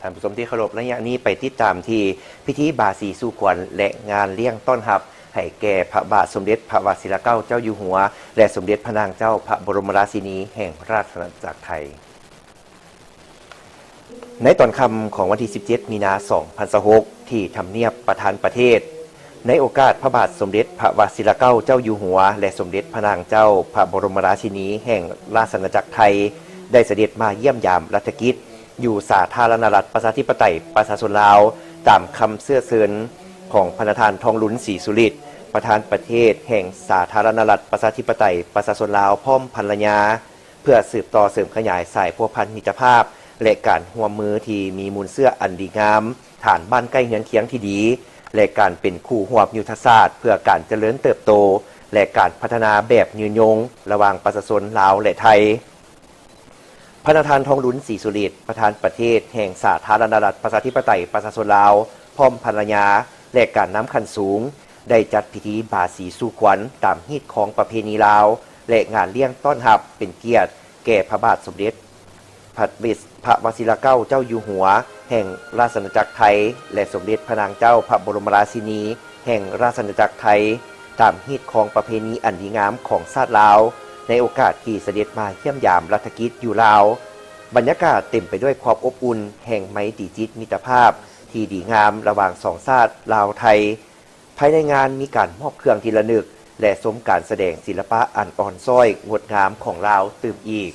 ທ່ານຜູ້ຊົມທີ່ເຄົາລົບ, ໄລຍະນີ້ໄປຕິດຕາມທີ່ພິທີບາສີສູ່ຂວັນ ແລະ ງານລ້ຽງຕ້ອນຮັບໃຫ້ແກ່ພະບາດສົມເດັດພະວະຊິລະເກົ້າເຈົ້າຢູ່ຫົວ ແລະ ສົມເດັດພະນາງເຈົ້າພະບໍລົມລາຊິນີແຫ່ງລາຊະອານາຈັກໄທ. ໃນຕອນຄ່ຳຂອງວັນທີສິບເຈັດ ມີນາ ສອງພັນຊາວຫົກ ທີ່ທຳນຽບປະທານປະເທດ, ໃນໂອກາດພະບາດສົມເດັດພະວະຊິລະເກົ້າເຈົ້າຢູ່ຫົວ ແລະ ສົມເດັດພະນາງເຈົ້າພະບໍລົມລາຊິນີແຫ່ງລາຊະອານາຈັກໄທ ໄດ້ສະເດັດມາຢ້ຽມຢາມລັດຖະກິດ ຢູ່ສາທາລະນະລັດປະຊາທິປະໄຕປະຊາຊົນລາວ, ຕາມຄຳເຊື້ອເຊີນຂອງພະນະທ່ານ ທອງລຸນ ສີສຸລິດ, ປະທານປະເທດແຫ່ງສາທາລະນະລັດປະຊາທິປະໄຕປະຊາຊົນລາວ ພ້ອມພັນລະຍາ, ເພື່ອສືບຕໍ່ເສີມຂະຫຍາຍສາຍພົວພັນມິດຕະພາບ ແລະ ການຮ່ວມມືທີ່ມີມູນເຊື້ອອັນດີງາມ, ຖານບ້ານໃກ້ເຮືອນຄຽງທີ່ດີ ແລະ ການເປັນຄູ່ຮ່ວມຍຸດທະສາດເພື່ອການຈະເລີນເຕີບໂຕ ແລະ ການພັດທະນາແບບຍືນຍົງ ລະຫວ່າງປະຊາຊົນລາວ ແລະ ໄທ. ພະນະທ່ານ ທອງລຸນ ສີສຸລິດ, ປະທານປະເທດແຫ່ງສາທາລະນະລັດປະຊາທິປະໄຕປະຊາຊົນລາວ ພ້ອມພັນລະຍາ ແລະ ການນຳຂັ້ນສູງ ໄດ້ຈັດພິທີບາສີສູ່ຂວັນຕາມຮີດຄອງປະເພນີລາວ ແລະ ງານລ້ຽງຕ້ອນຮັບເປັນກຽດແກ່ພະບາດສົມເດັດ ພະເວສ ພະວະຊິລະເກົ້າເຈົ້າຢູ່ຫົວແຫ່ງລາຊະອານາຈັກໄທ ແລະ ສົມເດັດພະນາງເຈົ້າພະບໍລົມລາຊິນີແຫ່ງລາຊະອານາຈັກໄທ ຕາມຮີດຄອງປະເພນີອັນດີງາມຂອງຊາດລາວ ໃນໂອກາດທີ່ສະເດັດມາຢ້ຽມຢາມລັດຖະກິດຢູ່ລາວ. ບັນຍາກາດເຕັມໄປດ້ວຍຄວາມອົບອຸ່ນແຫ່ງໄມຕີຈິດມິດຕະພາບທີ່ດີງາມລະຫວ່າງສອງຊາດລາວ-ໄທ. ພາຍໃນງານມີການມອບເຄື່ອງທີ່ລະນຶກ ແລະ ຊົມການສະແດງສິລະປະອັນອ່ອນຊ້ອຍງົດງາມຂອງລາວຕື່ມອີກ.